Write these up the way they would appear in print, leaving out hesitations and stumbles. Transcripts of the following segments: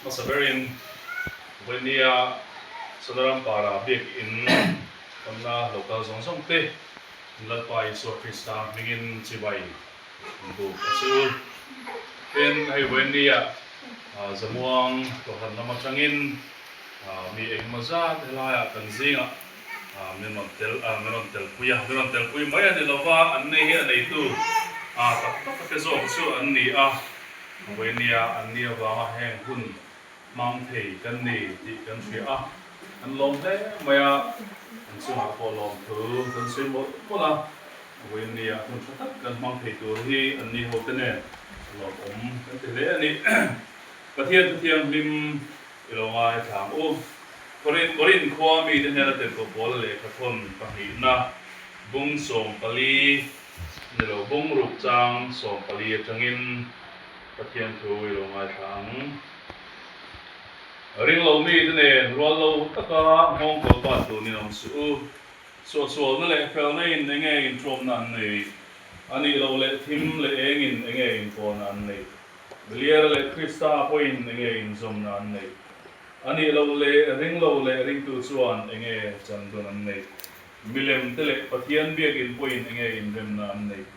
Hmasa berin Vawinia Sonaram Para biakinn awmna local zawng zawng te Lalpa Isua Krista hmingin chibai an buk a chu. Tin, hei Vawinia Zamuang Kohhran lam atangin mi engemaw zat helaiah kan zingah min rawn tel min rawn telpui a, min rawn telpui mai a ni lova, an nei hi a neitu tak tak te zawk chu an ni a, Vawinia an ni avanga heng hun hmang thei kan ni tih kan hria a, an lawm hle mai a, an chungah pawh lawmthu kan sawi mawlh mawlh a, Vawinia hun tha tak kan hmang thei tur hi an ni ho te nen lawmawm kan ti hle a ni. Pathian Thuthianghlim I lo ngaithla ang u. Korin Korin khua mite hnena tirhkoh pawl lehkhathawn pahnihna bung 14 ni lo bung ruk chang 14 atangin Pathian thu i lo ngaithla ang. Ring lo mite nen rual lo taka nghawng kawl bat tunin awm suh u. Suahsualna leh felna in enge inṭawmna an nei? A nih loh leh thim leh engin enge inpawhna an neih? Beliara leh Krista pawhin enge inzawmna an neih? A nih loh leh ring lo leh ringtu chuan enge chandun an neih? Milem te leh Pathian biakinn pawhin enge inremna an neih?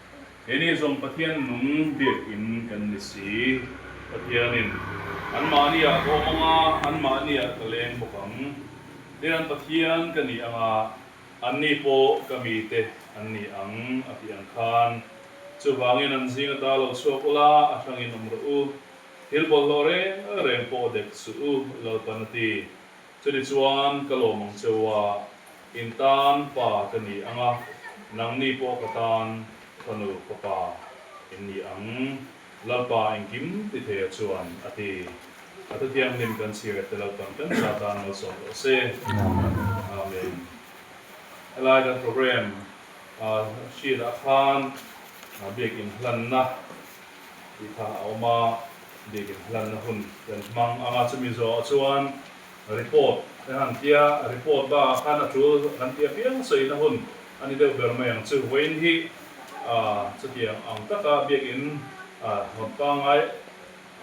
Keini zawng Pathian nung biakinn kan ni si. Pathianin, Anmahniah ka awm anga, anmahniah ka leng bawk ang. Tin, an Pathian ka ni anga, Anni pawh ka mite an ni ang, a tih ang khan. Chuvangin an zing ata lo chhuak ula, a hrangin awm rawh u. Thil bawlhhlawh reng reng pawh dek suh u, Lalpan a ti. Chuni chuan ka lawm ang che u a, in tan pa ka ni ang a, nangni pawh ka tan fanu fapa in ni ang, Lalpa engkim ti theia chuan a ti. A thuthianghlim kan chhiar te Lalpan kan za tan malsawm rawh se. Amen. Helai kan program sheet ah khan biakin hlanna tih kha a awm a, biakin hlanna hun kan hmang ang a, chumi zawhah chuan report te han tia, report bakah khan a tul kan tih apiang sawina hun a ni deuh ber mai ang chu. Vawiin hi chutiang ang taka biakin hawn pangngai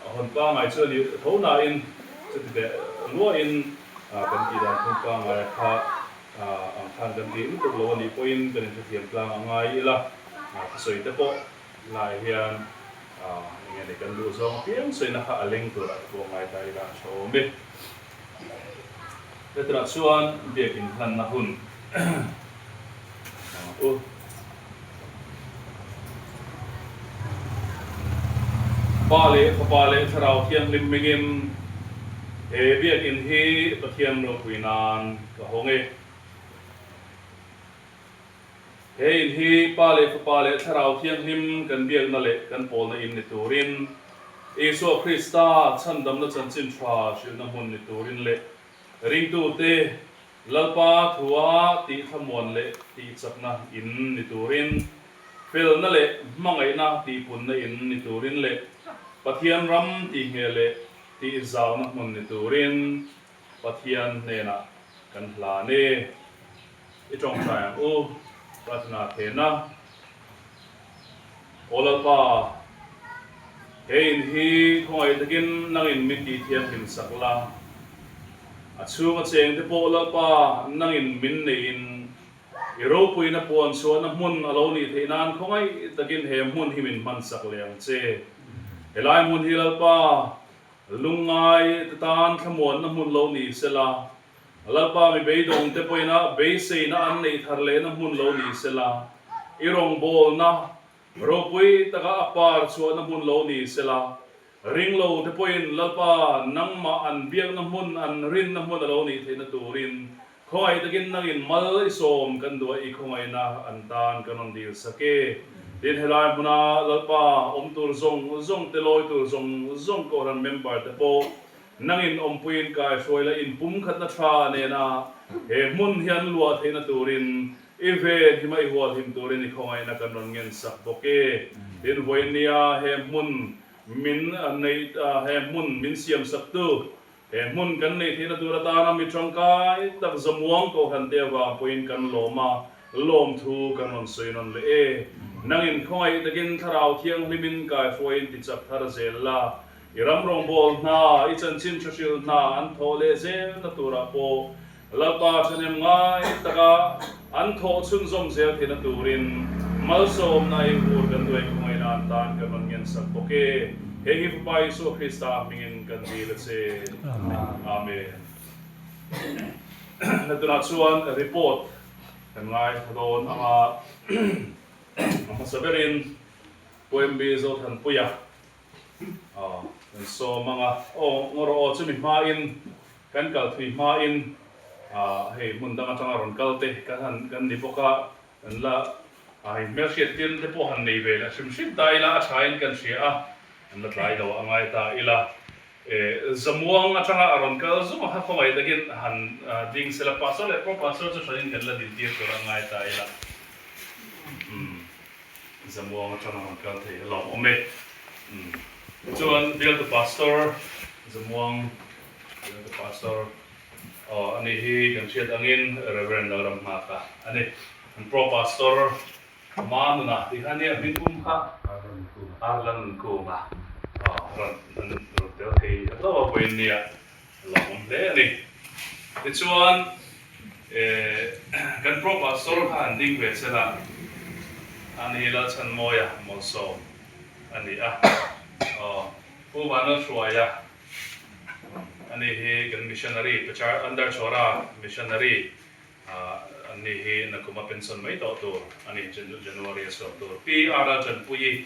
Hawn pangngai chu a ni tho nain chuti teh luahin kan tih dan phung pangngai kha ang khan kan tih lutuk lo a nih pawhin kan inhrethiam tlang a ngai ila, thusawi te pawh lai hian eng nge ni kan duh zawng apiang sawina kha a leng turah te pawh ngai ta ila a tha awm e. Hetirah chuan biakin hlanna hun u. Pa leh Fapa leh Thlarau Thianghlim hmingin he biakinn hi Pathian ropui nan ka hawng e. He in hi Pa leh Fapa leh Thlarau Thianghlim kan biakna leh kan pawlna in ni turin, Isua Krista chhandamna chanchin tha hrilhna hmun ni turin leh ringtute. Lalpa thua tihthlamuan leh tihchakna in ni turin, felna leh hmangaihna tihpunna in ni turin leh Pathian ram tihngheh leh tihzauna hmun ni turin Pathian hnenah kan hlan e. I tawngtai ang u, Pratna thehna. Aw Lalpa, he in hi khawngaih takin nangin min tih thianghlim sak la. A chhunga chengte pawh Lalpa nangin min neihin i ropuina puan chhuahna hmun a lo nih theih nan khawngaih takin he hmun hi min hman sak leh ang che. Helai hmun hi Lalpa lungngai te tan thlamuanna hmun lo ni sela, Lalpa mi beidawng te pawhin beiseina an neih thar lehna hmun lo ni sela, i rawngbawlna ropui taka a par chhuahna hmun lo ni sela, ringlo te pawhin Lalpa nangmah an biakna hmun an rinna hmun a lo nih theihna turin khawngaih takin nangin mal i sawm kan duah i khawngaihna an tan kan rawn dil sak e. Tin helai hmuna Lalpa awm tur zawng zawng te lawi tur zawng zawng Kohhran member te pawh Nangin awmpuiin kai hruai la in pumkhatna tha nena he hmun hi an luah theihna turin i ven hima i hualhim turin i khawngaihna kan rawn ngen sak bawk e. Tin, vawinia he hmun min neih he hmun min siam saktu, he hmun kan neih theihna tur atana mi tangkai tak zamuang Kohhran te avang pawhin kan lawm a, lawmthu kan rawn sawi nawn leh e. Nangin khawngaih takin Thlarau Thianghlimin kai hruaiin tichak thar zel la, I ram rawngbâwl hna, i chanchin ṭha hrilh hna an thawh leh zelna turah pawh Lalpa ṭhahnem ngai taka an thawh chhunzawm zel theihna turin malsawmna i hur kan duai khawngaihna an tan kan rawn ngensak bawk e. Hei hi Fapa Isua Krista hmingin kan dil a che. Amen. Natunah chuan report kan ngaithla dawn ang a, a hmasa berin Pu MB Zothanpuia Aw, kan sawm ang a. Aw, ngaw rawh aw, chumi hmain, kan kal thui hmain, ah, hei hmun dang atanga rawn kal te kan han, kan ni bawk a, kan la, ah, hei hmelhriat tir te pawh han nei ve leh hrim hrim ta ila, a thain kan hria a, kan la tlai lo a ngai ta ila. Eh, Zamuang atanga a rawn kal zung a kha khawngaih takin han ding sela, Pastor leh Pro Pastor chu hranin kan la din tir tur a ngai ta ila. Umm. Zamuang atanga rawn kal thei a lawm awm e. Chuan bialtu pastor Zamuang bialtu pastor aw ani hi kan hriat angin Reverend Lalram Nghaka a ni. An pro pastor Manuna tih kha ania hming pum kha Arlan Kunga aw rawn rawn tel thei a hlauh a vawiin nia a lawm awm hle a ni. Tichuan Kan Pro Pastor kha han ding ve chel a, ani hi Lalchhanmawia Mawlsawm a ni a, aw Pu Vanlalhruaia ani hi kan missionary Pachar Under Chhawra missionary ani hi Nakuma pension mai tawh tur a ni, January a chhuak tur. Pi R Lalchanpuii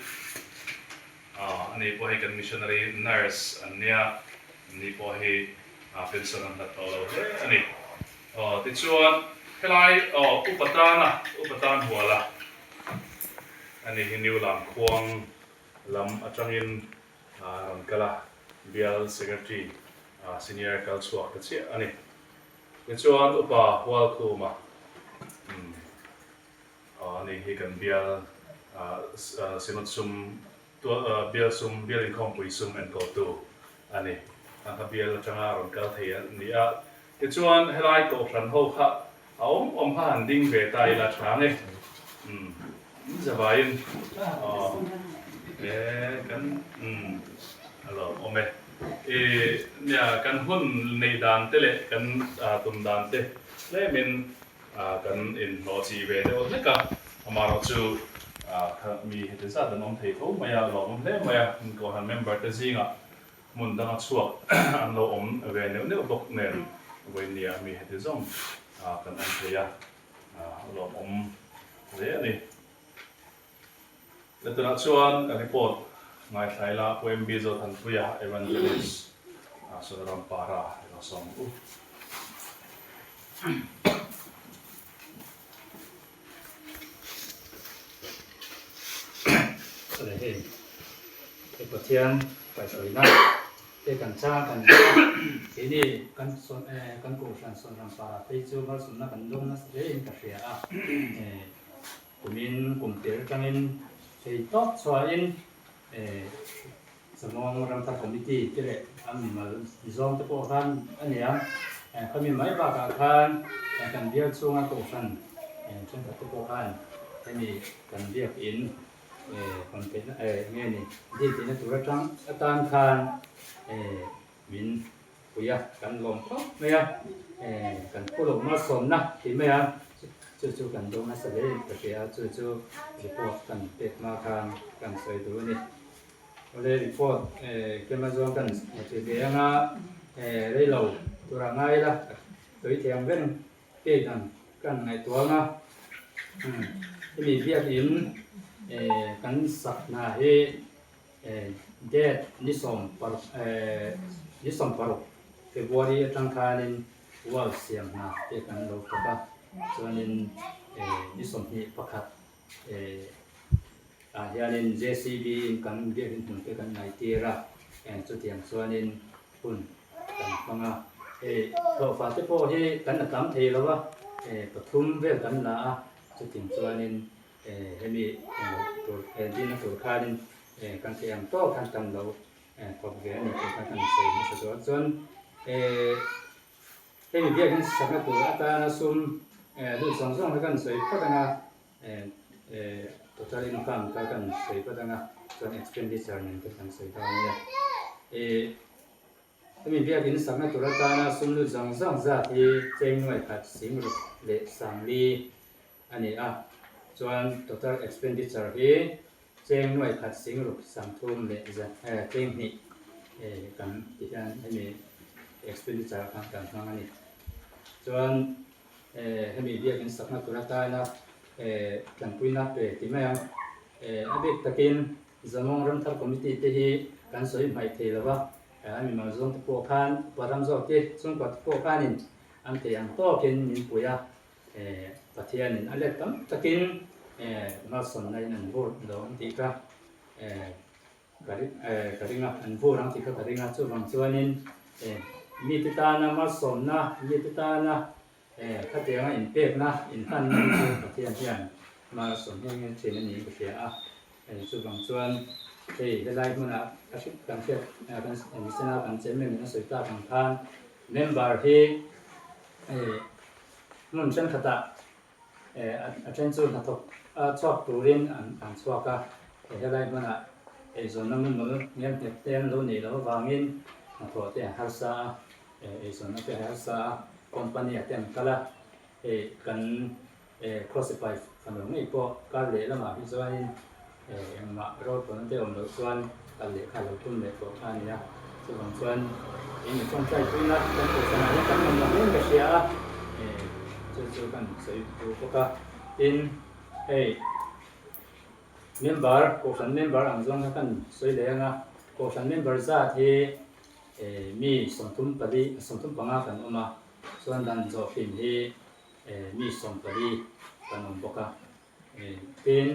ani pawh hi kan missionary nurse an nia, ani pawh hi pension an hlat tawh lo hle a ni. Aw tichuan helai aw upa tana upa tan huala ani hi New Lam khuang lam atangin rawn kal a, bial secretary senior kal chhuak ta chiah a ni. Tichuan upa Hualkhuma umm ani hi kan bial Synod sum Bial sum, bial inkhawmpui sum enkawltu a ni. A hla bial atanga rawn kal thei a ni a. Tichuan helai kohhran ho kha a awm awm kha han ding ve ta ila tha nge. Umm zavaiin aw e kan umm a lawm awm e. I nia kan hun neih dan te leh kan tum dan te tlemin Kan inhlawh chi ve deuh hlek a, amaherawh chu mi heti zat an awm thei tho mai a, lawmawm hle mai a, Kohhran member te zingah hmun danga chhuak an lo awm ve neuh neuh bawk nen vawinia mi heti zawng kan awm thei a, lawmawm hle a ni. Tunah chuan report ngaithla ila Pu MB Zothanpuia Evangelist Sonaram Para ilo sawm u. Hei Pathian kaihhruaina. Te kan chang kan dawng a, keini kan sawn kan kohhran sawn ram parah phei chu malsawmna kan dawng nasa hle in ka hria a, kumin kum tir atangin thei tawp chhuahin Samawng Ramthar Committee te leh a mimal zawng te pawh khan a ni a, khami mai bakah khan kan bial chhunga kohhran thenkhat te pawh khan hemi kan biakin hawn theihna nge ni dil tihna tur atang atan khan min pui a, kan lawm khawp mai a, kan phu loh malsawmna tih mai a, chu chu kan dawng nasa hle in ka hria a, chu chu report kan pek hma khan kan sawi duh a ni. Awle report kem azawng kan hmuh ve anga reilo tur a ngai la, tui thiam reng pek ang kan ngaihtuah anga hemi biakin kan sak hna hi date ni 16 February atang khanin wall siam hna te kan lo thawk a, chuanin ni 21 ah hianin JCB in kan biakin hmun te kan ngaihtir a, chutiang chuanin hun kan hmang a, hei hlawhfa te pawh hi kan la tam thei lo a, pathum vel kan la a, chutiang chuanin hemi tur dinna tur khanin kan theih ang tawk khan kan lo thawk ve a ni tih kha kan sawi hmasa tawh a, chuan hemi biakin sakna tur atana sum lut zawng zawng kha kan sawi phawt ang a, total income kha kan sawi phawt ang a, chuan expenditure nen te kan sawi dawn a nia. Hemi biakin sakna tur atana sum lut zawng zawng zat hi cheng nuai khat sing ruk leh sangli a ni a, chuan total expenditure hi cheng nuai khat sing ruk sangthum leh cheng hnih kan ti hian hemi expenditure khan kan hmang a ni. Chuan hemi biakin sakna tur atana tanpuina pe ti mai ang. A bik takin Zamawng Ramthar Committee te hi kan sawi hmaih thei lo va, a mimal zawng te pawh khan upa ram zawk te chhungkua te pawh khanin an thei ang tawkin min pui a, Pathianin a let tam takin malsawmna in an vur lo ang tih kha ka ring a, an vur ang tih kha ka ring a, chuvang chuanin mite tana malsawmna, mite tana Khatianga inpekna, inhlanna hi chu Pathian hian malsawm nghe nghe thin a niin ka hria a. Chuvang chuan hei helai hmuna ka hriat kan hriat kan misena kan chairman in a sawi tak ang khan member hi hmun thenkhatah a then chu hnathawk chhuak turin an chhuak a. Helai hmuna eizawnna mumal ngelnghet te an lo neih loh avangin hnathawh te a harsa a. Eizawnna te harsa a, company a te an kal a, hei kan Khawsipai fanu ngei pawh kar leh lamah hi chuanin engmah rawlpawlna te awm loh chuan kal leh kha lo tum leh tawh kha a ni a, chuvang chuan eng tawngtai puina kan kohhranah hian kan awm lo hle in ka hria a, chu chu kan sawi duh bawk a, tin hei member kohhran member ang zawng kha kan sawi leh ang a, kohhran member zat hi Mi 34, 35 kan awm a, chuan dan zawhhlim hi mi 14 kan awm bawk a. Tin,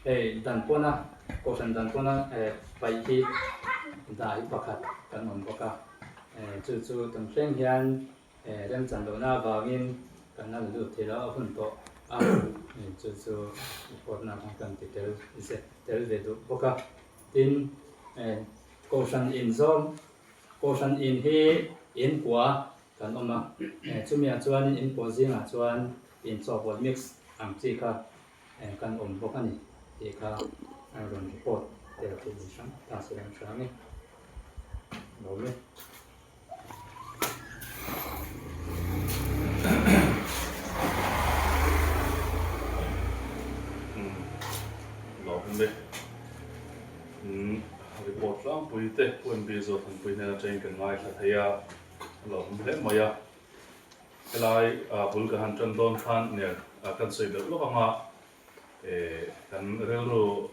hei dan pawna, kohhran dan pawna paih hi dah hi pakhat kan awm bawk a. Chu chu tun thleng hian Remchan lohna avangin kan la lut thei lo a hun tawh a, chu chu report na khan kan ti tel zet tel ve duh bawk a. Tin, Kohhran in zawm, Kohhran in hi in kua kan awm a, chumiah chuanin in kua zingah chuan inchawhpawlh mix ang chi kha kan awm bawk a ni tih kha rawn report tel theih ni hrang ta se lam hrang e. Lo le. Lawm e. Report tlangpui te UNB Zawthanpui hnen atangin kan ngaithla thei a, lawm hle mai a. Helai bul kan han tan dawn khan ner kan sawi belh lawk ang a, kan rilru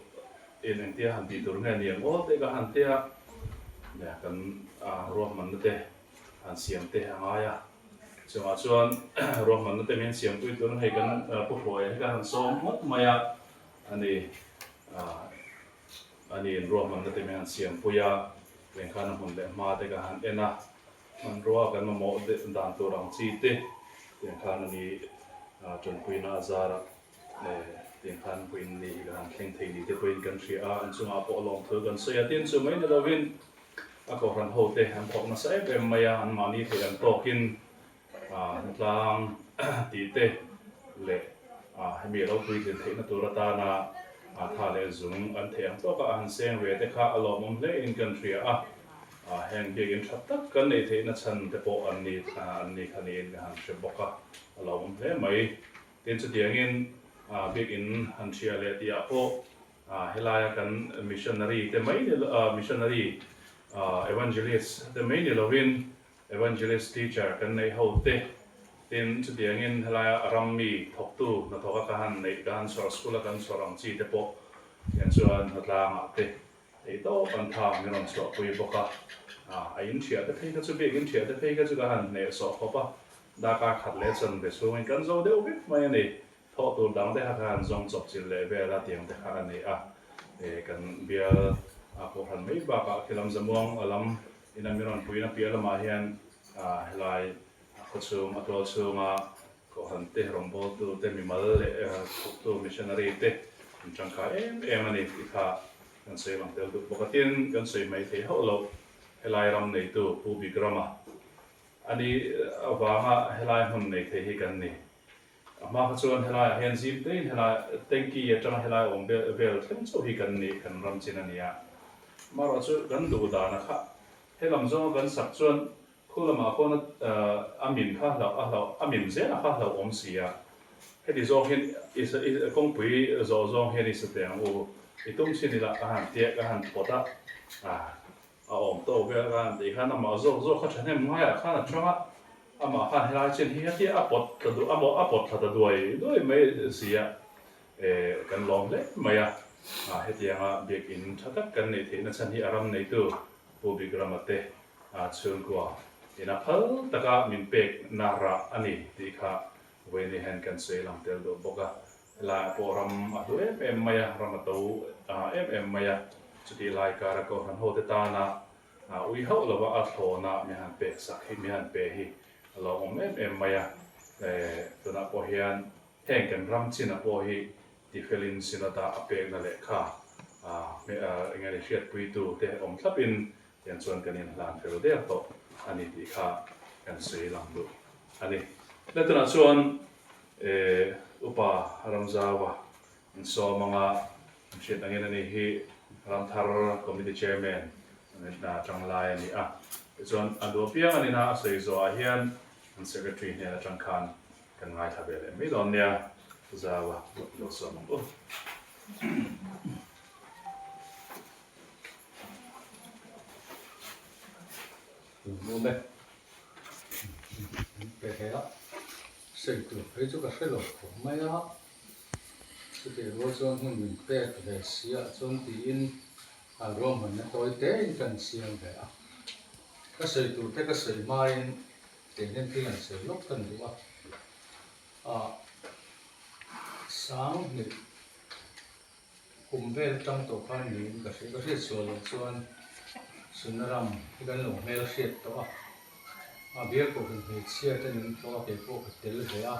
in engtia han tih tur nge ni ang aw tih ka han tia kan ruahmanna te han siam te a ngai a, chungah chuan ruahmanna te min siam pui turin hei kan pu Hruaia hi ka han sawm ngawt mai a, a ni. Ani in ruahmanna te min han siampui a, tiang khan a hmun leh hma te ka han en a, hmanrua kan mamawh dan tur ang chi te tiang khan ani tanpuina a zar a, tiang khan puiin ni hi ka han thleng thei ni te pawhin kan hria a, an chungah pawh lawmthu kan sawi a, tin chu mai ni lovin a kohhran ho te an thawk nasa em em mai a, anmahni theih ang tawkin hnatlang tih te leh hemi a lo puitlin theihna tur atana tha leh zung an theih ang tawka a han seng ve te kha a lawmawm hle in kan hria a, heng biakinn tha tak kan neih theihna chhan te pawh an ni an ni kha niin ka han hre bawk a, a lawmawm hle mai. Tin chutiangin biakinn han hria leh tihah pawh helaia kan missionary te mai ni missionary evangelist te mai ni lovin Evangelist teacher kan neih ho te tin chutiangin helaia a ram mi thawktu hnathawka ka han neih ka han chhawr school a kan chhawr ang chi te pawh hian chuan hnatlangah te theih tawp an tha min rawn chhuahpui bawk a, a in thiah te phei kha chu bik in thiah te phei kha chu ka han hneh sawh khawp a, darkar khat leh chanve chhungin kan zo deuh vek mai a ni. Thawh tur dang te kha ka han zawng chawp chilh leh vel a tiang te kha a ni a, kan bial a kohhran mai bakah khilam zamuang a lam ina min rawn puiin a piah lamah hian helai khawchhung a tual chhunga kohhran te rawngbawltu te mimal leh thawktu missionary te an tangkai em em a ni tih kha kan sawi lang tel duh bawk a. Tin, kan sawi mai thei hauh loh helai ram neitu Pu Bikrama a ni avanga helai hmun nei thei hi kan ni. A hma kha chuan helaiah hian zim tein helai tanky atanga helai awm vel vel thleng chauh hi kan nih kan ram chin a ni a. Amaherawh chu kan duh dana kha helam zawnga kan sak chuan khu lamah khawn a min kha hlauh a hlauh a min zela kha hlauh awm si a. Heti zawng hian i i kawngpui zawh zawng hian i sa teh ang u i tum chin ila ka han tia ka han pawt a A awm tawk vel khan an tih khan amah zawk zawk kha thahnem ngaiah khan a chang a, amah khan helai chin hi hetia a pawt thla duh amaw a pawt thla ta duai duai mai si a, eh kan lawm hle mai a, ah hetianga biakinn tha tak kan neih theihna chhan hi a ram neitu Pu Bikrama te chhungkua ina phal taka min pek na rah a ni tih kha vawiin hian kan sawi lang tel duh bawk a. Helaiah pawh ram a hlu em em mai a, ram a to em em mai a, chutih lai kara Kohhran hote tana ui hauh lova a thlawna mi han pek sak hi, mi han pe hi a lo awm em em mai a. Tunah pawh hian heng kan ram china pawh hi tifelin Synod-a a pekna lehkha eng nge ni hriatpuitu te awm thlapin tiang chuan kan inhlan fel der tawh a ni tih kha kan sawi lang duh a ni. Tunah chuan Upa Ramzauva an sawm anga an hriat angin ani hi Ramthar Committee Chairman atang lai a ni a. Tichuan a duh apiang a nina a sawi zawhah hian an Secretary hnen atang khan kan ngaithla ve leh mai dawn nia. Pu Zauva lo sawm ang u. Pe thei a. Sawi tur phei chu ka hre lo khawp mai a, chutih rual chuan hmun min pek ve si ah chuan tiin a ruahmanna tawi tein kan siam ve a. Ka sawi tur te ka sawi hmain keinen thil an sawi lawk kan duh a, ah Sanghnih kum vel atang tawh khan niin ka hria, ka hriat sual loh chuan Sunaram hi kan lo hmel hriat tawh a, a bial kohhran hmeichhia te min tlawh a kei pawh ka tel ve a,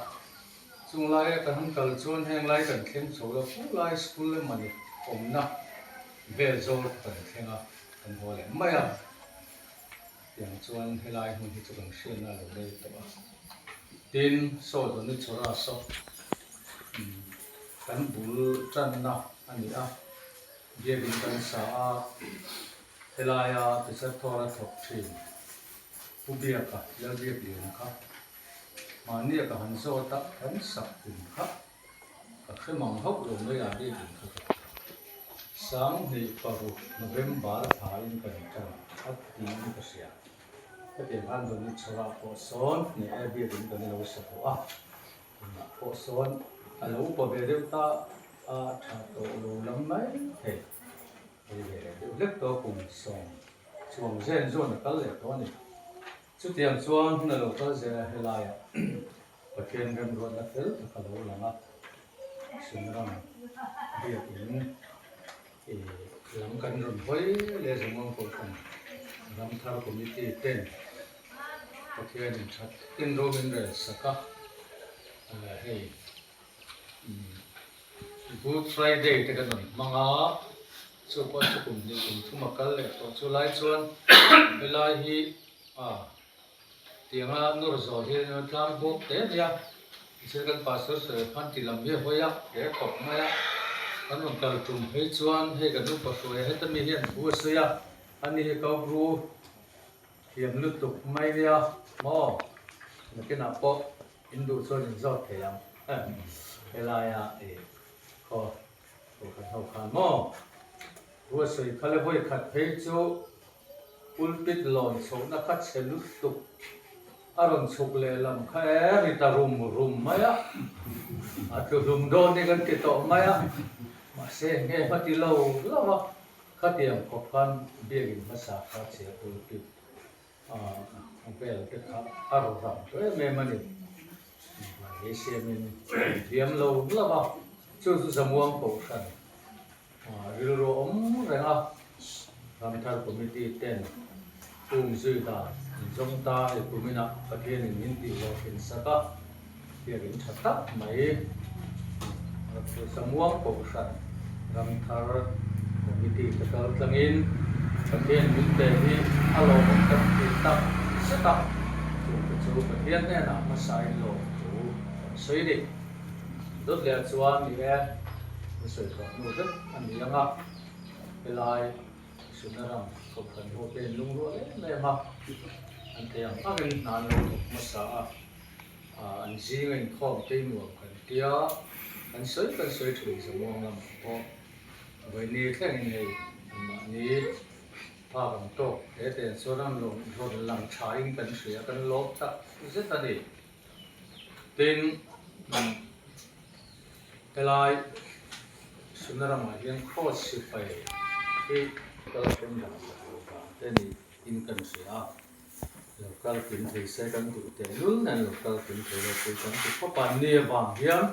chung laia kan han kal chuan heng lai kan thleng chho lo fo lai school emawni awmna vel zawl kha kan thleng a, kan haw leh mai a, tiang chuan helai hmun hi chu kan hriatna a lo rei tawh a, tin saw Donichhora saw. Kan bul tanna a ni a, biakin kan sa a, helaia tichhat thawr a thawk thin Pu Biaka, Lalbiakliana kha mahnia ka han zawt a, kan sak tum kha ka hre mang hauh lo mai a biakin kha ka ti. 2006 November thlain kan tan a tiin ka hria. Hetiang khan Donny Chhawrah pawh sawn hneh e biakin kan lo sa tawh a. Tunah pawh sawn a lo upa ve deuh ta a, tha tawh lo lam mai thei. Hei ve leh deuh hlek tawh kum sawm chuang zen zawn a kal leh tawh a ni. Chutiang chuan hun a lo kal zel a, helaiah Pathian remruatna fel tak a lo lang a, Sunram biakin ih. Lam kan rawn hawi leh Zamuang Kohhran Ramthar Committee ten Pathianin tha takin ro min rel sak a, hei Good Friday te kan rawn hmang a, chu pawh chu kum hnih kum thum a kal leh tawh chu lai chuan helai hi a Tianga nawr zawh hi an tlang bawk hle mai a, tichuan kan pastor sawi khan ti lam hi a hawi a, he khawp mai a, kan rawn kal tum phei chuan hei kan upa hruai a, heta mi hian thu a sawi a, ani hi kau bru thiam lutuk mai nia maw, nakinah pawh in duh chuan in zawt thei ang helaia i khaw kawhhran ho khan maw, thu a sawi kha le vawi khat phei chu. Pulpit lawn chhohna kha chhe lutuk a rawn chhuk lehlam kha e ri ta rum rum mai a, a tlu hlum dawn hi kan ti tawh mai a, mahse nge hma ti lo lo a, khatiang khawp khan biakin hmasa kha chhia pulpit a vel te kha a raw ram tawh em em a ni. Mahni siamin thiam lo lo a, chu chu Zamuang Kohhran Rilru awm reng a, Ramthar Committee ten kum zui dan an zawng ta hei kuminah Pathianin min tih hlawhtlin sak a, biakin tha tak mai Samuang Kohhran Ramthar Committee te kal tlangin Pathian min pe hi a lawmawm kan ti tak zet a, chungte chu Pathian hnenah hmasain lawm thu kan sawi ni. Dawt leh chuan ni e, min sawi tawh hnu vek a ni ang a, helai Sunaram Kohhran ho te in lungrual em em a, an thei ang angin hna an lo thawk hmasa a, an zinga inkhawm te nuam kan tia, kan sawi kan sawi thin Zamuang lamah pawh vawiini thlengin hei anmahni phak ang tawk hle te chuan an rawn lang thain kan hria, kan lawm tak zet a ni. Tin, helai Sunaramah hian Kraws sipai hi kal then dan leh loh vang te niin kan hria a, lo kal kim thei se kan duh tehlul nen lo kal kim thei lo pui kan ti khawp a, ni avang hian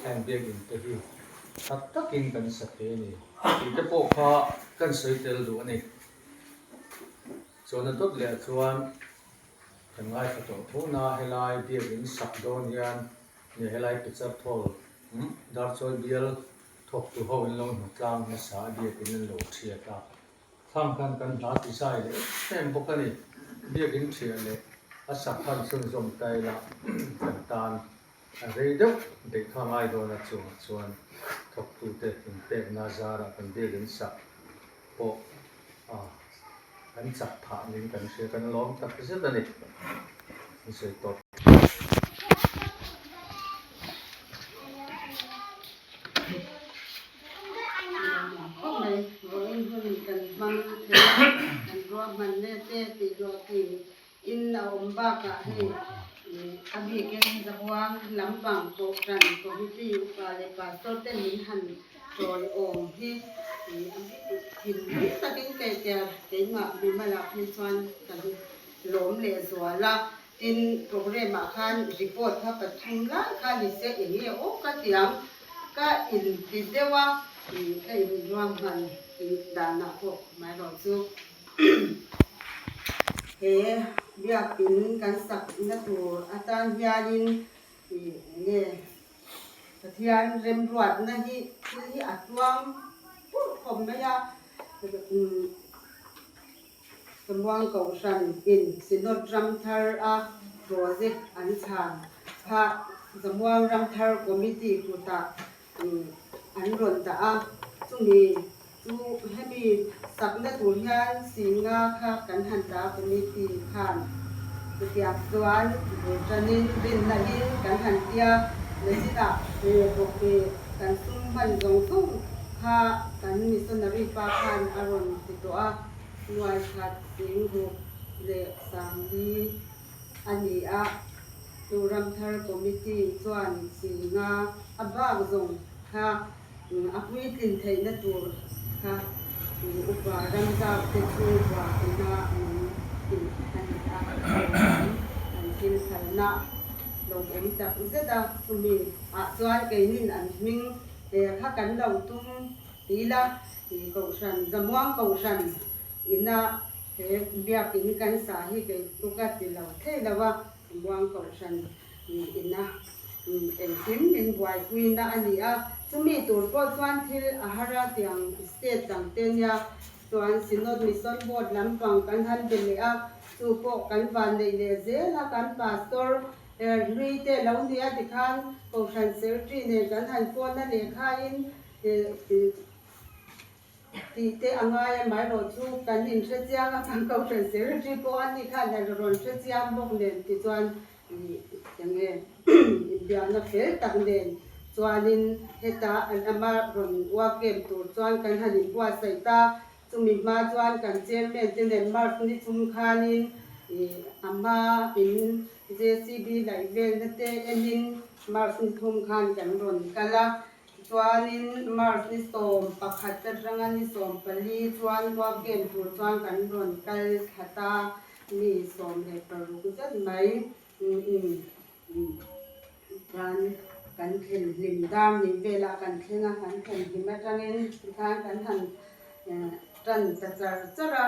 heng biakinn te hi tha takin kan sa thei a ni tih te pawh kha kan sawi tel duh a ni. Chuan a dawt leh chuan Kan ngaithla tawh tho na helai biakin sak dawn hian nge helai pichar thawl Darchawi bial thawktu ho in lo hnu tlang hmasa a biakin an lo thiat a, thlang khan kan hla ti zai leh em em bawk a ni. Biakin thiah leh a sak khan chhunzawm ta ila kan tan a rei deuh daih kha ngai dawn a chungah chuan thawktute inpekna zarah kan biakin sak pawh a kan chak phah niin kan hria, kan lawm tak zet a ni. An sawi tawp. Khawp mai, vawiin hun kan hmang thei a, kan ruahmanna te tih hlawhtlin In a awm bakah hei a bikin Zabuang lampang Kohhran Committee upa leh Pastor te min han chawi awm hi thinlung takin keitia keimah mimalah phei chuan kan lawm leh zual a. Tin, programme ah khan report kha pathum lai kha ni se eng nge aw ka ti ang ka inti deuh a, ka inruahman danah pawh amaherawh chu. He biakin kan sakna tur atan hianin ih nge Pathian remruatna hi thil hi a tluang pur khawp mai a, umm Samuang Kohhran in Synod Ramthar a project an chhan kha Samuang Ramthar Committee kutah an rawn dah a, chumi chu hemi sakna tur hian Singa kha kan han dah a committee khan chutiang chuan bul tanin rinna in kan han tia nachinah kan sum hman zawng zawng kha kan missionary pa khan a rawn ti tawh a, nuai khat sing ruk leh sangli a ni a. Chu Ramthar Committee chuan Singa a bak zawng kha a puitlin theihna tur kha upa ramzau te chhungkua ina min tih a ni a, an thil phalna lawmawm tak zet a, chumi ah chuan keinin an hming kha kan lo tum ti ila. Kohhran, Zamuang Kohhran ina he biakin kan sa hi kei chu ka ti lo thei lo a, Zamuang Kohhran ina engkim min buaipuina a ni a, chumi tur pawh chuan thil a har a tiang state dang te nia chuan Synod Mission Board lampang kan han be leh a, chu pawh kan vanneih leh zel a, kan Pastor Hlui te lo nia tikhan Kohhran Secretary nen kan han phone a lehkhain Tih te a ngai a, amaherawh chu kan inhre chiang a, kan Kohhran Secretary pawh a ni khan a rawn hre chiang bawk nen tichuan enge inbiakna fel tak nen chuanin heta an ama rawn uak em tur chuan kan han inbuatsaih ta. Chumi hma chuan kan Chairman te nen March ni chung khanin a hma in JCB laih velna te enin March ni thum khan kan rawn kal a. Chuanin March ni 11 atanga ni 14 chuan World Game tur chuan kan rawn kal thla ta, mi 16 zet mai chuan kan thlen hlim dar ni velah kan thleng a, kan thlen hlim atangin tikhan kan han tan ta char char a.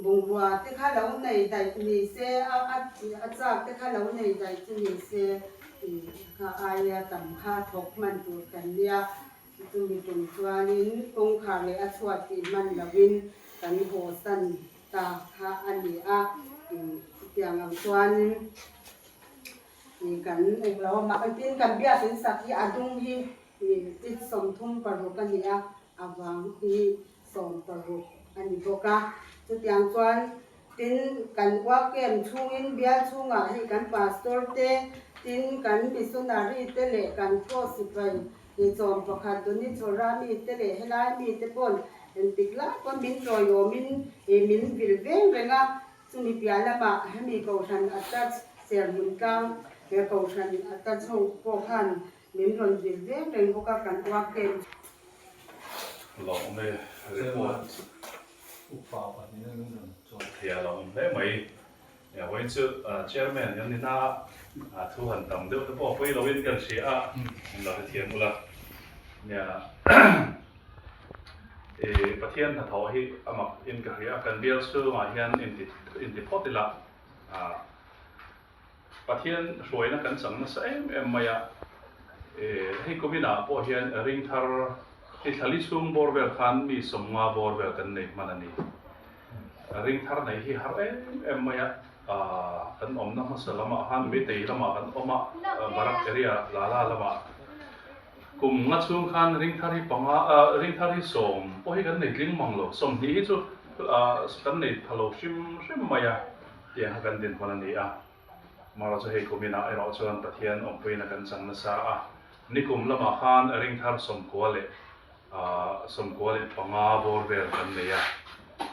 Bungrua te kha lo nei daih ni se, a chak te kha lo nei daih chu ni se, kha aia tam kha thawk hman tur kan nia. Chumi tum chuanin kawngkhar leh a chhuat tih hman lovin kan haw san ta kha a ni a. Chutiang ang chuanin kan englo a mah tin kan biakin sak hi a dung hi feet 36 a ni a, a vang hi 16 a ni bawk a. Chutiang chuan tin kan work camp chhungin bial chhungah hei kan pastor te, tin kan missionary te leh kan force sipai chawm pakhat Doni Chhawra mi te leh helai mi te pawn engtik lai pawn min tawiawmin min vil veng reng a. Chumi piah lamah hemi kohhran attach serhmun tlang he kohhran attach ho pawh khan Min rawn vil veng reng bawk a, kan work camp chu. Lawm e report. Upa pahnih in min rawn chuan. Thei a lawm hle mai. Vawiin chu chairman kan ni na a, thu han tam deuh te pawh a pawi lo in kan hria a, min lo hrethiam ula. Nia i Pathian hnathawh hi a mak in ka hria a, kan bial chhungah hian inti inti phawt ila a. Pathian hruaina kan chang nasa em em mai a, hei kuminah pawh hian ring thar hi thlali chhung bawr vel khan mi 50 bawr vel kan nei hman a ni. Ring thar nei hi har em em mai a, kan awmna hmasa lamah khan Meitei lamah kan awm a, Barak area Lala lamah kum nga chhung khan ring thar hi panga ring thar hi sawm pawh hi kan nei tling mang lo, 20 hi chu kan nei tha lo hrim hrim mai a. Tiang kha kan dinhmun a ni a, Mara chu hei kuminah erawh chuan Pathian awmpuiin a kan chang nasa a, nikum lamah khan ringthar 95 leh 95 bawr vel kan nei a,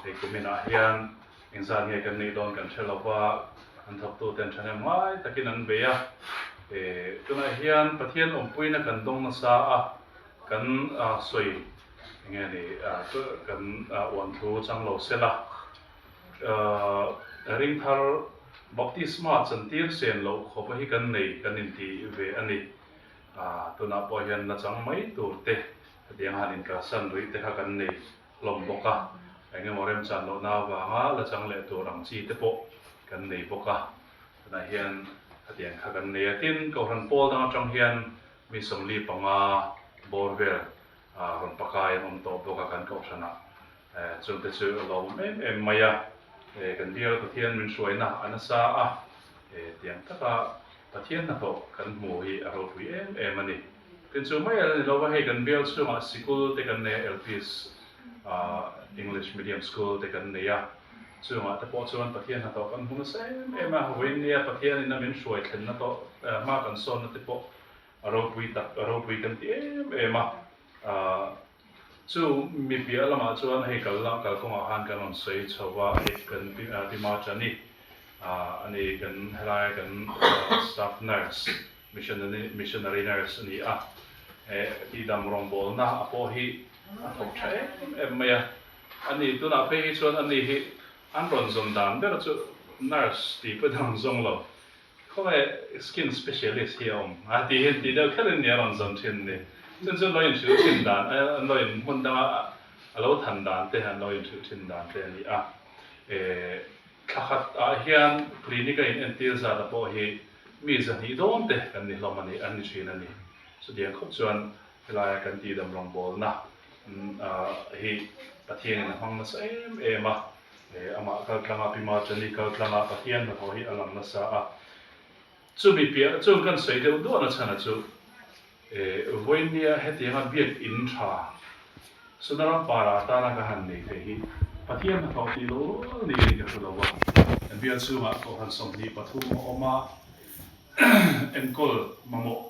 hei kuminah hian engzat nge kan neih dawn kan hre lo va, an thawktuten thahnem ngai takin an bei a, tunah hian Pathian awmpuiin a kan dawng nasa a, kan sawi enge ni kan uanthu chang lo sela. Ringthar baptisma chantir sen loh khawpa hi kan nei kan inti ve a ni. Tunah pawh hian la chang mai tur te hetiang han inkalsan ruih te kha kan nei hlawm bawk a, eng emaw remchan lohna avanga la chang leh tur ang chi te pawh kan nei bawk a. Tunah hian hetiang kha kan nei a, tin Kohhran pawl dang atang hian mi 45 bawr vel rawn pakai an awm tawh bawk a kan Kohhranah. Chungte chu a lawmawm em em mai a, kan bial Pathian min hruaina a nasa a, tiang taka Pathian hnathawh kan hmu hi a ropui em em a ni. Tin chu mai a ni lo va, hei kan bial chhungah sikul te kan nei a, LPS English Medium School te kan nei a, chungah te pawh chuan Pathian hnathawh kan hmu nasa em em a, vawiin nia Pathianin a min hruai thlenna tawh hma kan sawnna te pawh a ropui tak, a ropui kan ti em em a. Chu mi piah lamah chuan hei kal la kal kawngah khan kan rawn sawi chho va, hei kan Pi Machani a ni, kan helaia kan staff nurse, missionary missionary nurse a ni a, tihdam rawngbawlna a pawh hi a thawk tha em em mai a, a ni tunah phei hi chuan ani hi an rawn zawn dan ber chu nurse tih pawh an rawn zawng lo, Khawnge skin specialist hi a awm a tih hi tih deuh kher in nia rawn zawn thin ni. Chun chu an lo inhrilh thin dan, an lo in hmun danga a lo than dan te, an lo inhrilh thin dan te a ni a. Thla khat ah hian clinic a in entir zat a pawh hi mi 200 dawn te kan ni hlawm a ni, an ni thin a ni. Chutiang khawp chuan helaia kan tihdam rawngbawlna hi Pathianin a hmang nasa em em a, amah kaltlanga Pi Machani kaltlanga Pathian hnathawh hi a lang nasa a. Chumi piah chung kan sawi deuh duahna chhana chu Vawinia hetianga biak in tha Sunaram para atana ka han nei thei hi Pathian hnathawh tih loh rual niin ka hre lo a. Bial chhungah Kohhran 23 a awm a, enkawl mamawh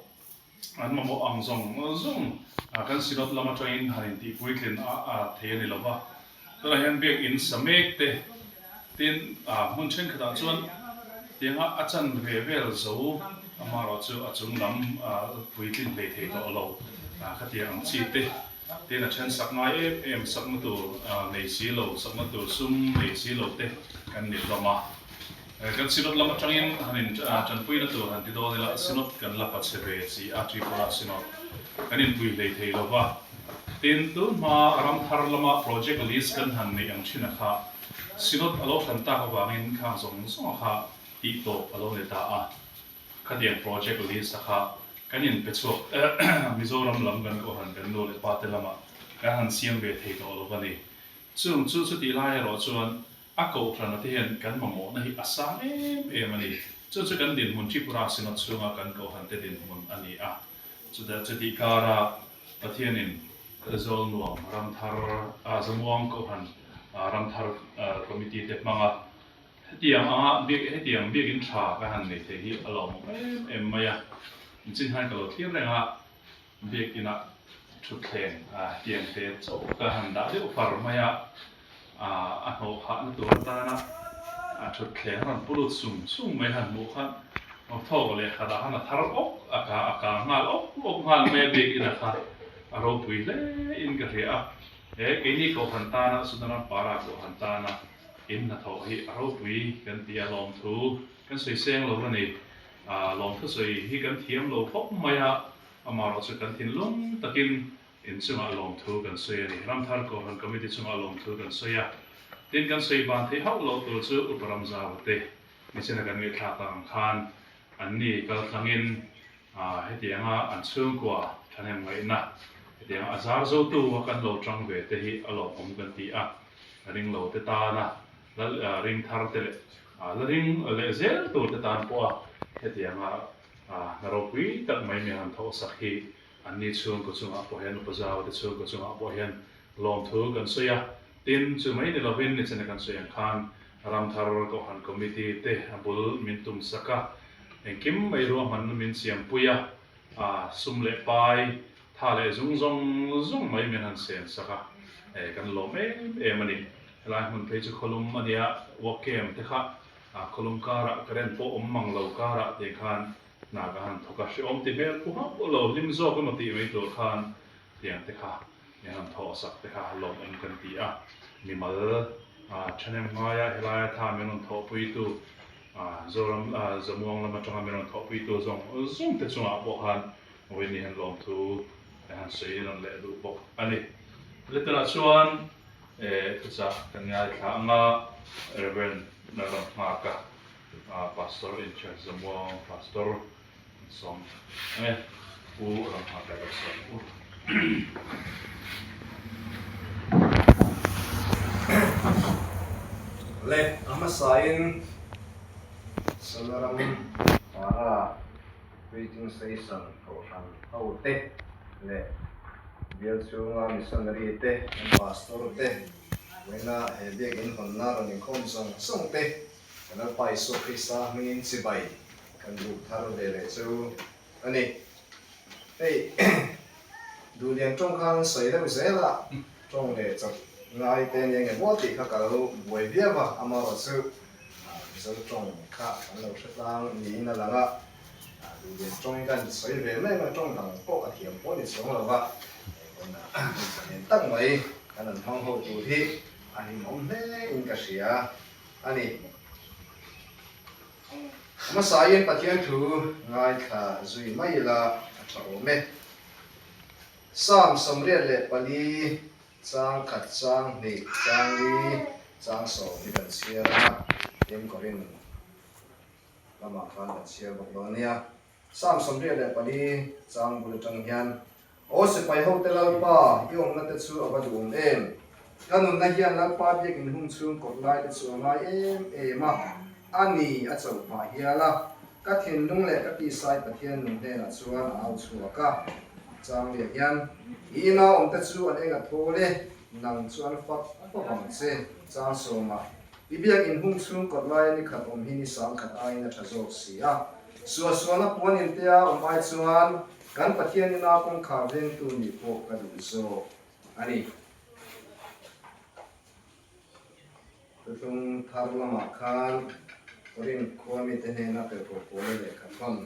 an mamawh ang zawng zawng kan Synod lam atangin han intih puitlin a thei a ni lo va. Tunah hian biak in sa mek te tin hmun thenkhatah chuan tianga a chan ve vel zo amaherawh chu a chung lam puitlin hlei thei tawh lo khatiang ang chi te tin a then sak ngai em em sakna tur nei si lo sakna tur sum nei si lo te kan ni hlawm a. Kan Synod lam atangin han in tanpuina tur han ti dawn ila Synod kan la pachhe ve chi a Tripura Synod kan inpui hlei thei lo va. Tin, tun hma Ramthar lama project list kan han neih ang thin a kha Synod a lo hran tak avangin khang zawng zawng a kha tih tawp a lo ni ta a. Khatiang project list a kha kan inpe chhuak Mizoram lam kan kohhran kan nu leh pa te lamah kan han siam ve thei tawh lo va ni. Chung chu chutih lai erawh chuan A kohhrana te hian kan mamawhna hi a sang em em a ni. Chu chu kan dinhmun Tripura Synod chhunga kan kohhran te dinhmun a ni a. Chutah chutih kara Pathianin Zawlnuam Ramthar Zamuang Kohhran Ramthar Committee te hmanga hetiang anga biak hetiang biakin tha ka han nei thei hi a lawmawm em em mai a. Nichin hian ka lo thlir reng a. Biakinah thutthleng hetiang te chauh ka han dah deuh far mai a, a hnawh khahna tur atana thutthleng a rawn pu lut sung sung mai han hmuh khan thawk leh khatah khan a thar awk a ka a kang nghal awk awk nghal mai a biakinah kha a ropui hle in ka hria a, he keini Kohhran tana Sunaram Para Kohhran tana in hnathawh hi a ropui kan ti a lawmthu kan sawi seng lo a ni. Lawmthu sawi hi kan thiam lo khawp mai a, amaherawh chu kan thinlung takin in chungah lawmthu kan sawi a ni. Ramthar Kohhran Committee chungah lawmthu kan sawi a, tin kan sawi ban theih hauh loh tur chu Upa Ramzau te nichina kan ngaihthlak tak ang khan anni kaltlangin hetianga an chhungkua thahnem ngaihna hetianga a zar zotu a kan lo tang ve te hi a lawmawm kan ti a, ringlo te tana Lal ring thar te leh la ring leh zel tur te tan pawha hetianga hna ropui tak mai mi han thawh sak hi anni chhungkaw chungah pawh hian Upa Zau te chhungkaw chungah pawh hian lawmthu kan sawi a. Tin, chu mai ni lovin nichina kan sawi ang khan Ramthar Kohhran Committee te a bul min tum sak a, engkim mai ruahmanna min siampui a, sum leh pai Tha leh zung zawng zawng mai min han sen sak a, kan lawm em em a ni. Helai hmun phei chu khawlum a nia, work camp te kha khawlum karah current pawh awm mang lo karah tih khan hna ka han thawk a, hrehawm ti hmel phu hauh lo, hlim zawk emaw tih mai tur khan tiang te kha min han thawh sak te kha lawmawm kan ti a. Mimal thahnem ngaia helaia tha min rawn thawhpuitu Zoram Zamuang lam atanga min rawn thawhpuitu zawng zawng te chungah pawh khan Vawiin ni hian lawmthu kan han sawi rawn leh duh bawk a ni. Letter-ah chuan thuchah kan ngaithla ang a, Rev. Lalramnghaka, Pastor in charge Zamuang Pastor an sawm ang e. Pu Ramnghaka lo sawm u. Le a hmasain Sanaram Para Preaching Station Kohhran ho te leh bial chhunga missionary te, an pastor te, vawiina he biakin hawnna rawn inkhawm zawng zawng te kan Lalpa Isua Krista hmingin chibai kan duh thar ve leh chu a ni. Hei Duhlian tawng khan an sawi deuh zel a, tawng leh chawp ngai te nia nge maw tih kha ka lo buai viau a, amaherawhchu Mizo tawng kha kan lo hre tlang niin a lang a, Duhlian tawngin kan sawi ve mai ang a, tawng dang pawh a thiam pawh a ni chuang lo va, engkawna zalen tak mai kan han hmang ho tur hi a hlimawm hle in ka hria a ni. Hmasain Pathian thu ngaithla zui mai ila a tha awm e. Psalm 84 chang khat chang hnih chang li chang sawm hi kan chhiar a, tin Korin lamah khan kan chhiar bawk dawn a nia. Psalm 84 chang bul atang hian, Aw sipai hote Lalpa, i awmna te chu a va duhawm em? Ka nunna hian Lalpa biakin hung chhung kawt lai te chu a ngai em em a, a ni a chauh phah hial a, ka thinlung leh ka tisai Pathian nung hnenah chuan a au chhuak a. Chang leh hian, I ina awmte chu an eng a thawl e, nang chu an fak fak ang che. Chang sawma, I biakin hung chhung kawt laia ni khat awm hi ni sang khat aiin a tha zawk si a. Suahsualna puan intea awm ai chuan Kan Pathian ina kawngkhar vengtu nih pawh ka duh zawk a ni. Thuthlung thar lamah khan Korinth khua mite hnena Petro Paula lehkha thawn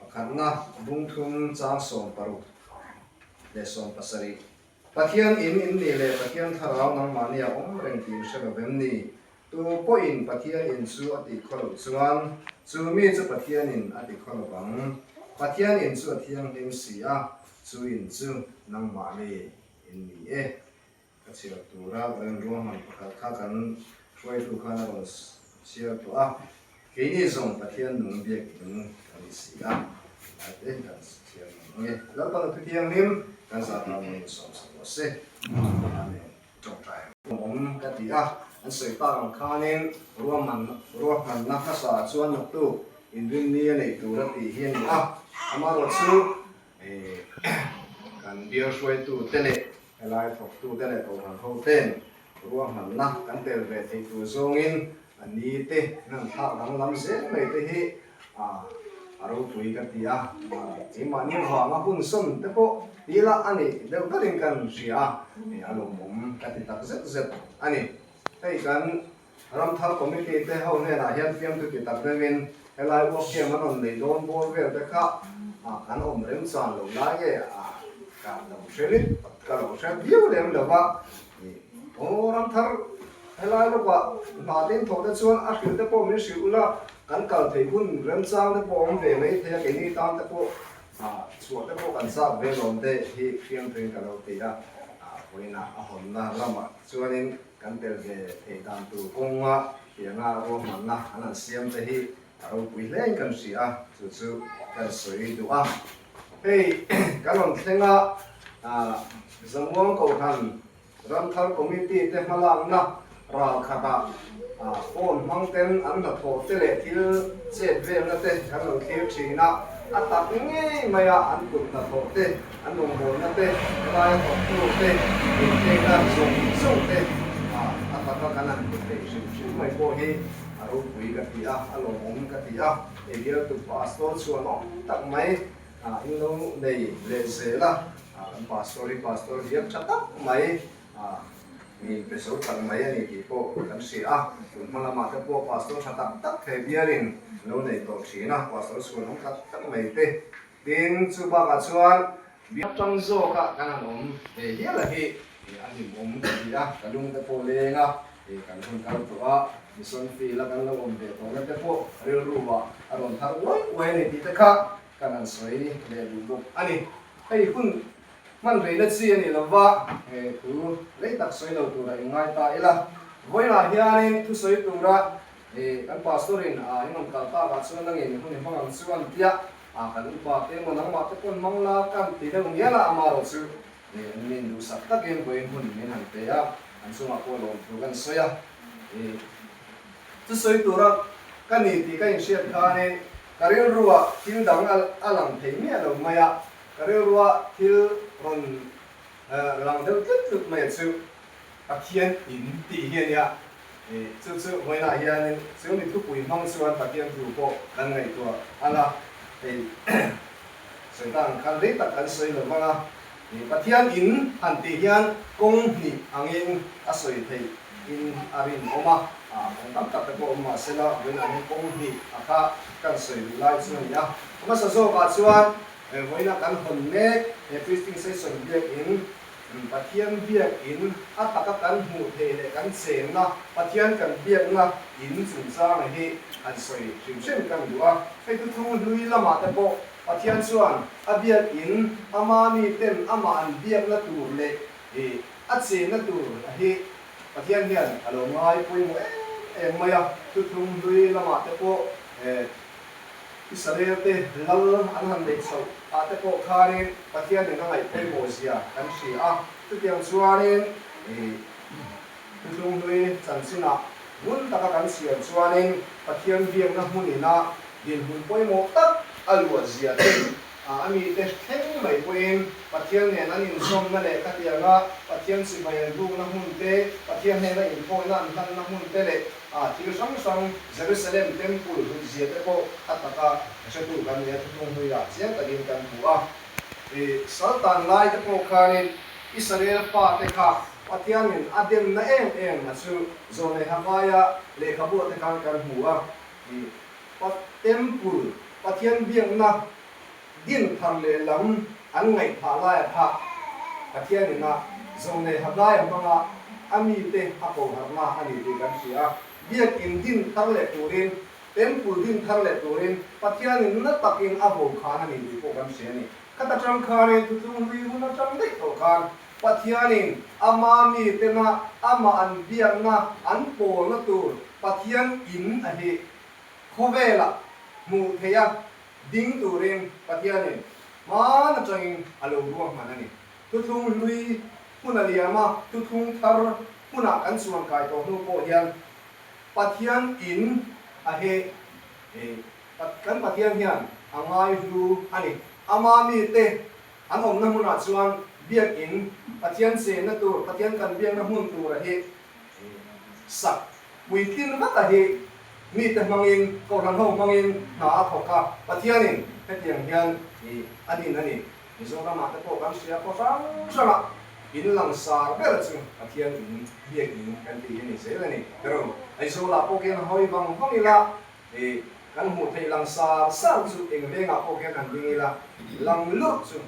pakhatna bungthum chang 16 leh 17, Pathian in in nih leh Pathian thlarau nangmahni a awm reng tih in hre lo vem ni? Tu pawhin Pathian in chu a tih khaw loh chuan chu mi chu Pathian in a ti khaw lo vang. Pathian in chu a thianghlim si a, chu in chu nangmahni in ni e. Ka chhiar tura rawn ruahman pakhat kha kan hruaitu khan a rawn chhiar tawh a, keini zawng Pathian nung biak in kan ni si a, tilai te kan chhiar ngam ang e. Lalpan a thuthianghlim kan zah tan in sawm sak rawh se. Amen. Tawngtai awm ka ti a, an sawi tak ang khanin ruahman ruahmanna hmasa chuan naktuk inrinni a neih tur a tih hi a ni a, amaherawh chu kan bial hruaitute leh Helai thawktute leh kohhran hoten ruahmanna kan tel ve theih tur zawngin a ni te an thlak danglam zel mai te hi a ropui ka ti a, keimahni vanga hun sawn te pawh ti ila a nih deuh takin kan hria a, a lawmawm ka ti tak zet zet a ni. Hei kan Ramthar Committee te ho hnenah hian fiamthu ti tak deuhin helai uak camp an rawn nei dawn bawr vel te kha kan awm remchan lo lai nge ka lo hre rit ka lo hre viau lem lo va, aw Ramthar helai lawkah hna te in thawh te chuan a hrilh te pawh min hrilh ula kan kal theih hun remchang te pawh a awm ve mai thei a keini tan te pawh chhuah te pawh kan chak ve lawm te hi fiamthu in ka lo ti a, vawiinah a hawnna lamah chuanin Kan tel ve theih dan tur kawnga tianga ruahmanna an han siam te hi a ropui hlein kan hria a, chu chu kan sawi duh a. Hei kan rawn thleng a, Zamuang Kohhran Ramthar Committee te hmalakna ral khatah phone hmang ten an hnathawh te leh thil chet velna te kan lo thlir thin a, a tak ngei maia an kut hnathawh te, An rawngbawlna te, helaia thawktu te, inpekna zawng zawng te a taka kan han hmu thei hrim hrim mai pawh hi a ropui ka ti a, a lawmawm ka ti a. Hei bialtu pastor chhuan awm tak mai in lo nei leh zel a, kan pastor hi pastor viak tha tak mai mi pe zo tak mai a ni tih pawh kan hria a. Tun hma lamah te pawh pastor tha tak tak he bialin lo nei tawh thin a, pastor chhuan awm tak tak mai te Tin, chu bakah chuan biak tang zawkah kan han awm ve hial a hi a hlimawm ka ti a, ka lung te pawh leng a, kan hun kal tawh a, mission field a kan lo awm ve tawhna te pawh rilru ah a rawn thar uai uai a ni tih te kha kan han sawi leh duh bawk a ni. Hei hun hman reina chi a ni lova, he thu rei tak sawi lo tura inngai ta ila, vawiinah hianin thusawi tura kan pastor in a in rawn kal takah chuan nangin hun i hmang ang chu an tia, A kan upa te emaw nangmah te pawn hmang la kan ti deuh ngial a, ama erawh chu an min duhsak takin vawiin hun min han pe a, an chungah pawh lawmthu kan sawi a. Chu sawi tura ka ni tih ka inhriat khanin ka rilruah thil dang a lang thei miah lo mai a, ka rilruah thil rawn lang deuh tlut tlut mai a chu Pathian in tih hi a nia. Chu chu vawiinah hianin chu mi thupui hmang chuan Pathian thu pawh kan ngaihtuah ang a, hei sawi ta ang khan rei tak kan sawi lo vang a. Pathian in han tih hian kawng hnih angin a sawi theih in a rinawm a, kawng tam tak te pawh awm mah sela vawiinah hian kawng hnih a kha kan sawi duh lai chu a ni a. Hmasa zawkah chuan vawiinah kan hawn mek he Preaching Session biakin Pathian biakin a taka kan hmuh theih leh kan chenna, Pathian kan biakna in chungchanga hi han sawi hrim hrim kan duh a. Hei thuthlung hlui lamah te pawh Pathian chuan a biak in ama mi ten amah an biakna tur leh a chenna tur a hi Pathian hian a lo ngai pawimawh em em mai a. Thuthlung hlui lamah te pawh Israel te lal an han neih chhoh ah te pawh khanin Pathianin a ngaih pawimawh zia kan hria a. Chutiang chuanin Thuthlung hlui chanchinah ngun taka kan chhiar chuanin Pathian biakna hmunina dinhmun pawimawh tak a luah zia te a mite thleng mai pawhin Pathian nen an inzawmna leh khatianga Pathian chibai an bukna hmun te, Pathian hnena inthawina an hlanna hmun te leh thil hrang hrang Jerusalem Temple hlut zia te pawh a taka hretu kan nia thuthlung hluiah chiang takin kan hmu a. Saltan lai te pawh khanin Israel fate kha Pathianin a demna em em a chu Zawhneha vaia lehkhabuah te khan kan hmu a. Temple Pathian biakna din thar leh lam an ngaihthah laia kha Pathian ina Zawhneha vaia hmanga a mite a koharna a ni tih kan hria a. Biakin din thar leh turin Temple din thar leh turin Pathianin na takin a vo khan a ni tih pawh kan hria a ni. Khata tang khanin thutlung hlui hun atang daih tawh khan Pathianin ama mitena amah an biakna an pawlna tur Pathian in a hi khawvelah hmuh theih a ding turin Pathianin hman atangin a lo ruahman a ni. Thuthlung hlui hun a liam a, thuthlung thar hunah kan chuan kai tawh hnu pawh hian Pathian in a he kan Pathian hian a ngai hlu a ni. Ama mite an awmna hmunah chuan biakin Pathian chenna tur, Pathian kan biakna hmun tur a hi sak puitlin vak a hi mite hmangin, kohhran ho hmangin hna a thawk a, Pathianin hetiang hian a din a ni. Mizoramah te pawh kan hria khaw hrang hrangah in langsar ber chu Pathian in biak in kan tih hi ni zel a ni. Pero Aizawlah pawh khian hawi vang vang ila i kan hmuh theih langsar sar chu eng vengah pawh khian han ding ila lang lurh chu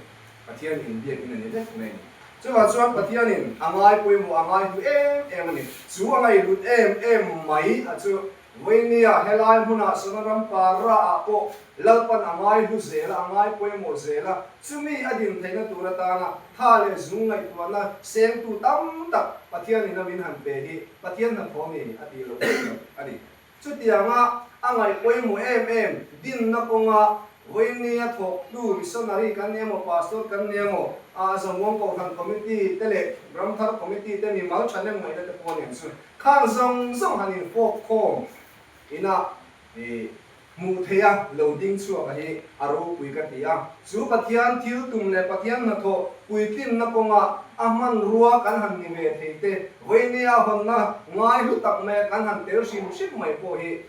Pathian in biak in a ni vek mai a ni. Chuvah chuan Pathian in a ngai pawimawh a ngai hlu em em a ni. Chu a ngaihhlut em em mai a chu Vawinia helai hmunah Sonaram Para-ah pawh Lalpan a ngai hlu zel a, a ngai pawimawh zel a, chumi a din theihna tur atana tha leh zung ngaihtuahna sengtu tam tak Pathianin a min han pe hi Pathian hnathawh ni a tih loh theih loh a ni. Chutianga a ngaih pawimawh em em dinna kawnga Vawinia thawktu missionary kan ni emaw, pastor kan ni emaw, a Zamuang Kohhran Committee te leh Ramthar Committee te mimal thahnem ngaihna te pawh nen chu Khang zawng zawng han infawp khawm ina i hmuh theih a, lo ding chhuak a hi a ropui ka ti a. Chu Pathian thil tum leh Pathian hnathawh puitlinna kawnga a hmanrua kan han ni ve thei te, vawinia hawnna ngai hlu tak mai kan han tel hrim hrim mai pawh hi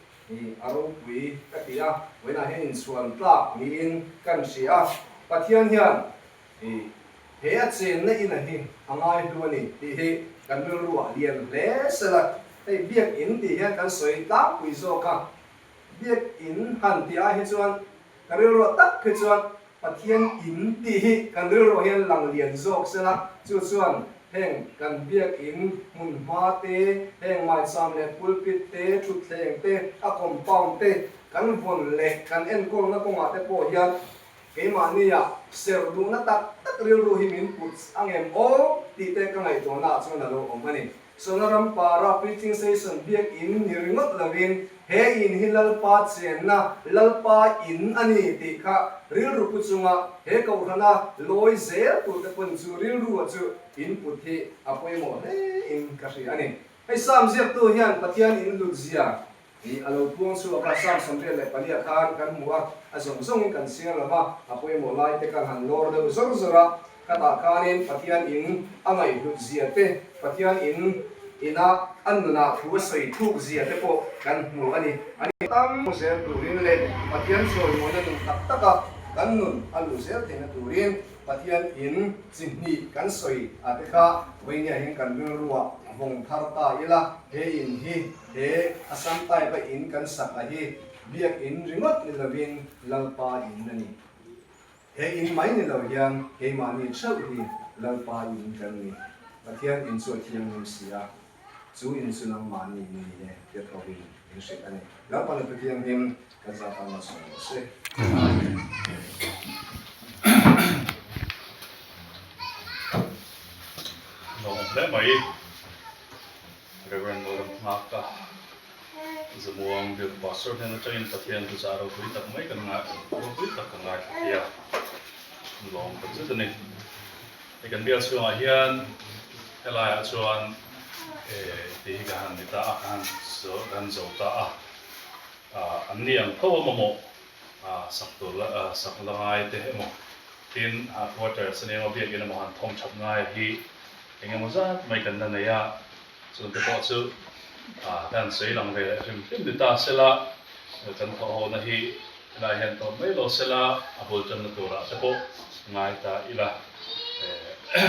a ropui ka ti a. Vawiinah hian inchhuan tlak niin kan hria a. Pathian hian I he a chenna ina hi a ngai hlu a ni tih hi kan rilru ah lian hle sela, hei biakinn tih hian kan sawi tlangpui zawk a, biakinn han tih ai hi chuan ka rilruah tak hi chuan Pathian in tih hi kan rilruah hian lang lian zawk sela, chu chuan heng kan biakinn hmun hma te, heng maicham leh pulpit te, thutthleng te, a compound te kan vawn leh kan enkawlna kawngah te pawh hian Keimahnia serh duhna tak tak rilru hi min put a ngem aw tih te ka ngaihtuahna ah chuan a lo awm a ni. Sonaram para preaching session biakinn ni ringawt lovin he in hi Lalpa chenna, Lalpa in a ni tih kha rilru pu chunga he kohhrana lawi zel tur te pawn chu rilru a chu in put hi a pawimawh hle in ka hria a ni. Hei Psalm ziaktu hian Pathian in hlut zia Tih a lo puang chhuak a, Psalm 88 khan kan hmu a, a zawng zawngin kan chhiar lo va, a pawimawh lai te kan han lawr deuh zawr zawr a, khatah khanin Pathian in a ngaihhlut zia te, Pathian in ina a nunah thu a sawi thuk zia te pawh kan hmu a ni. A ni tam zel turin leh Pathian chawimawina nun tak taka kan nun a luh zel theihna turin Pathian in chi hnih kan sawi a te kha vawinia hian kan rilruah vawng thar ta ila, he in hi He Assam type a in kan sak a hi biak in ringawt ni lovin Lalpa in a ni. He in mai ni lo hian keimahni theuh hi Lalpa in kan ni. Pathian in chu a thianghlim si a, chu in chu nangmahni in ni e tia thovin min hrilh a ni. Lalpa na Pathianghlim kan zah tan a sawi rawh se. Amen. hle mai. Reverend Lalramnghaka Zamuang Biak Pastor hnen atangin Pathian thuchah ropui tak mai kan ngai ropui tak kan ngaithla thei a, lawm tak zet a ni. Hei kan bial chhungah hian helaiah chuan eh tih hi ka han ni ta a, ka han ka han zo ta a, an ni ang tho a mamawh sak tur la sak la ngai te emaw tin quarters a nia emaw biakin emaw han thawm that ngai hi eng emaw zat mai kan la nei a, chungte pawh chu kan sawi lang ve leh hrim hrim ni ta sela kan thawh ho na hi helai hian tawp mai lo sela a bul tanna turah te pawh ngai ta ila a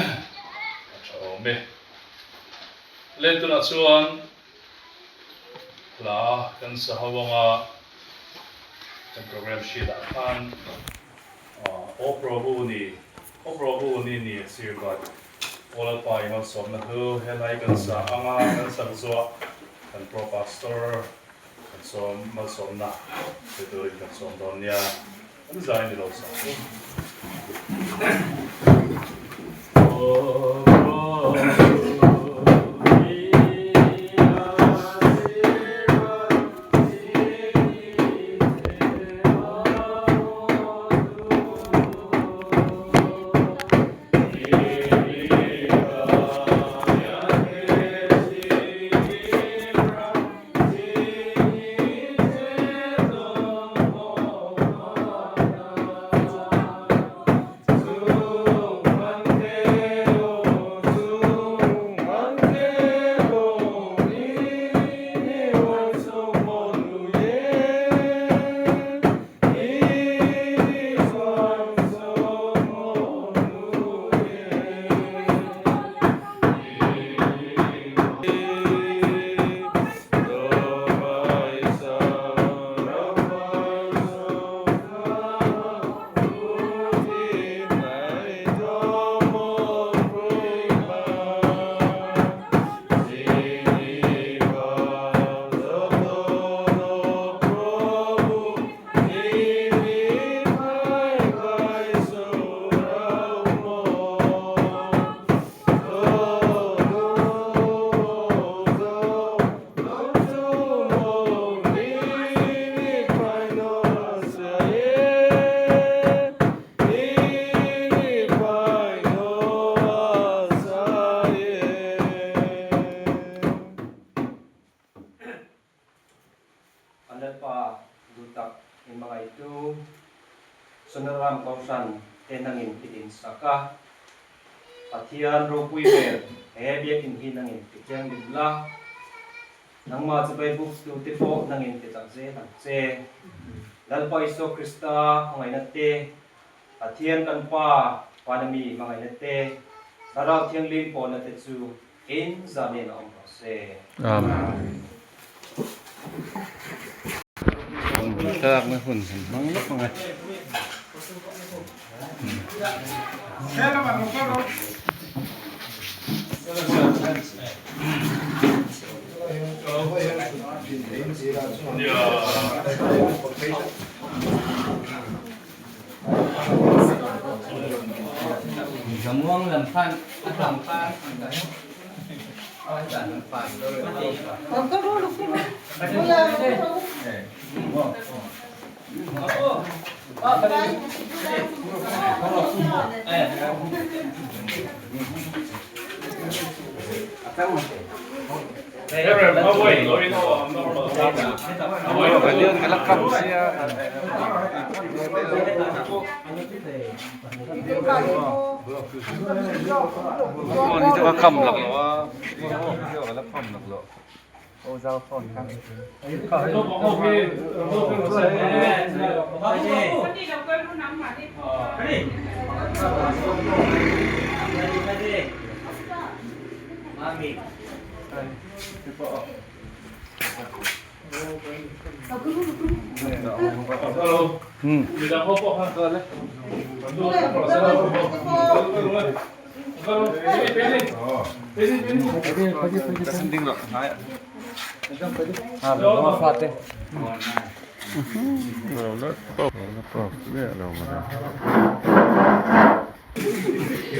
tha awm e. Let tunah chuan Hla kan sa ho anga kan program sheet ah khan Aw Prabhu ni Aw Prabhu ni ni Asirvad Aw Lalpa i malsawmna hlu helai kan sa anga kan sak zuah kan Pro Pastor kan sawm malsawmna pe turin kan sawm dawn nia kan zai ni lo sa chu. Aw Prabhu ni Asirvad A Lalpa duh tak in hmangaihtu Sonaram Kohhran te nangin i dinsak a, Pathian ropui ber he biakin hi nangin ti thianghlim la, nangmah chibai buk tute pawh nangin ti chak zel ang che. Lalpa Isua Krista hmangaihna te, Pathian kan Pa Vanami hmangaihna te, Thlarau Thianghlim pawhna te chu In zanin a awm rawh se. Amen. Thlalakna hun han hmang lawk ang e. Zamuang lam khan a hlang khan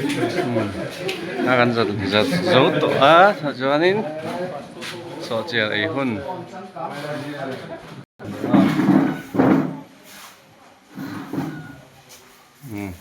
A kan zat zat zo tawh a chuanin sawhchiar ei hun umm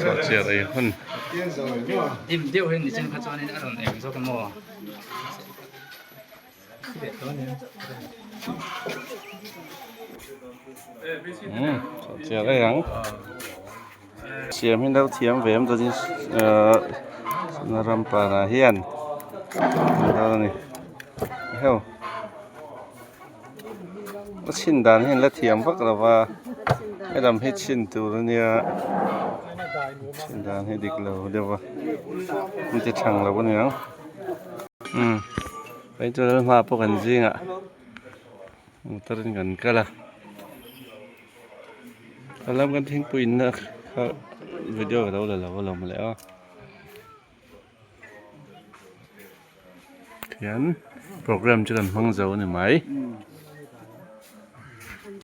Sawhchiar ei hun. Sawhchiar ei ang. Siam hi lo thiam ve awm chuan ahh Rampara hian a ni heuh. A chhin dan hian la thiam vak lo va helam hi chhin tur a nia chhin dan hi dik lo deuh va an ti thang lo a niang umm hei chu lal hma pawh kan zingah motor in kan kal a helam kan thingpui in na kha video ka lo la lo alawm leh a. Hian program chu kan hmang zo a ni mai.